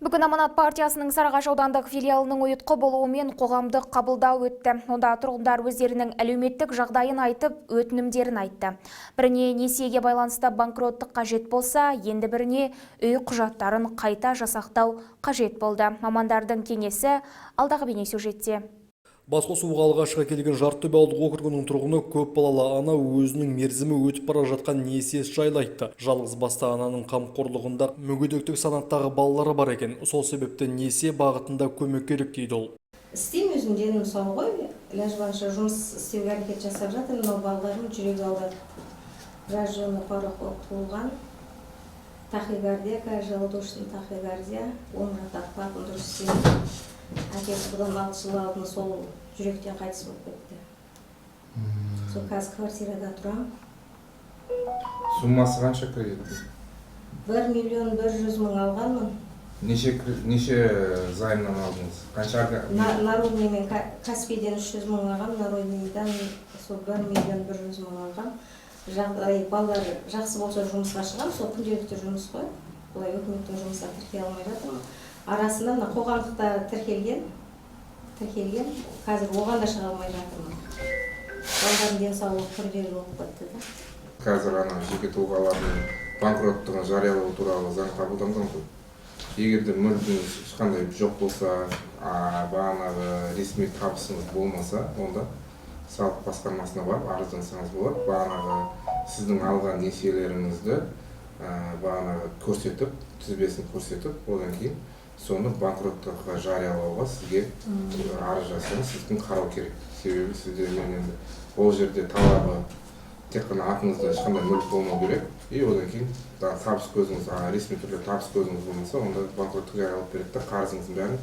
Бүгін «Аманат» партиясының Сарыағаш аудандық филиалының ұйытқы болуымен қоғамдық қабылдау өтті. Онда тұрғындар өздерінің әлеуметтік жағдайын айтып, өтінімдерін айтты. Біріне несиеге байланысты банкроттық қажет болса, енді біріне үй құжаттарын қайта жасақтау қажет болды. Мамандардың кеңесі алдағы бейнесюжетте. Басқосуға алғашқы келген Жартытөбе ауылдық округінің тұрғыны, көп балалы ана өзінің мерзімі өтіп бара жатқан несиесі жайлы айтты. Жалғыз басты ананың қамқорлығында мүгедектік санаттағы балалары бар екен. Сол себепті несие бағытында көмек керек дейді ол. Істеймін, өзім, денім сау ғой, ләж барынша жұмыс істеуге әрекет жасап жатырмын. Мынау балдарым жүрек ауырады, врожденный порок болып туылған, тахикардия, желудочный тахикардия, оң жақтағы клапан дұрыс істемейді. Әкесі бұдан 6 жыл алдын сол жүректен қайтыс болып кетті. Сол қазір квартирада тұрамын. Суммасы қанша кредиттің? 1 100 000 алғанмын. Неше займнан алдыңыз? Қанша? Народный мен Каспийден 300 000 алғам, народныйдан сол 1 100 000 алғам. Жағдай, балалар жақсы болса, жұмысқа шығамын, сол күнделікті жұмыс қой. Былай өкіметтің жұмысына тіркеле алмай жатырмын. Арасында мына қоғамдықта тіркелген, қазір оған да шыға алмай жатырмын. Балалардың денсаулығы күрделі болып кетті да. Қазір ана жеке тұлғалардың банкроттығын жариялау туралы заң қабылданған ғой. Егер де мүлкіңіз ешқандай жоқ болса, бағанағы ресми табысыңыз болмаса, онда салық басқармасына барып арыздансаңыз болады. Бағанағы сіздің алған несиелеріңізді бағанағы көрсетіп, тізбесін көрсетіп, одан кейін соны банкроттыққа жариялауға сізге арыз жазсаңыз, сіздікін қарау керек. Себебі сіздермен енді ол жерде талабы тек қана атыңызда ешқандай мүлік болмау керек. И одан кейін табыс көзіңіз, ресми түрде табыс көзіңіз болмаса, онда банкроттық жариялап береді да, қарызыңыздың бәрін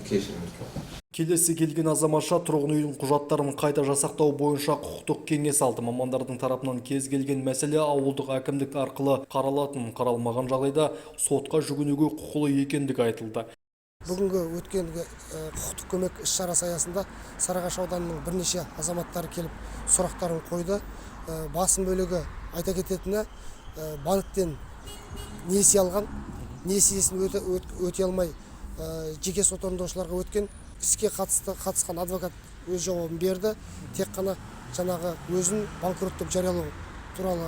кешіріңіз. Келесі келген азаматша тұрғын үйдің құжаттарын қайта жасақтау бойынша құқықтық кеңес алды. Мамандардың тарапынан кез келген мәселе ауылдық әкімдік арқылы қаралатын, қаралмаған жағдайда сотқа жүгінуге құқылы екендігі айтылды. Бүгінгі өткен құқықтық көмек іс шарасы аясында Сарыағаш ауданының бірнеше азаматтары келіп, сұрақтарын қойды. Басым бөлігі, айта кететіні, банктен несие алған, несиесін өте алмай, жеке сот орындаушыларға өткен. Іске қатысты қатысқан адвокат өз жауабын берді. Тек қана жаңағы өзін банкрот деп жариялау туралы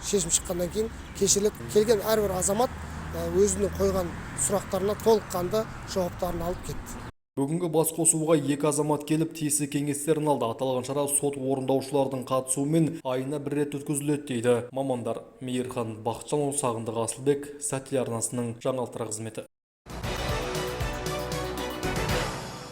шешім шыққаннан кейін кешіріледі. Келген әрбір азамат өзінің қойған сұрақтарына толыққанды жауаптарын алып кетті. Бүгінгі басқосуға екі азамат келіп, тиісті кеңестерін алды. Аталған шара сот орындаушылардың қатысуымен айына бір рет өткізіледі дейді мамандар. Мейірхан Бақытжанұлы, Сағындық Асылбек, «Сәт» телеарнасының жаңалықтар қызметі.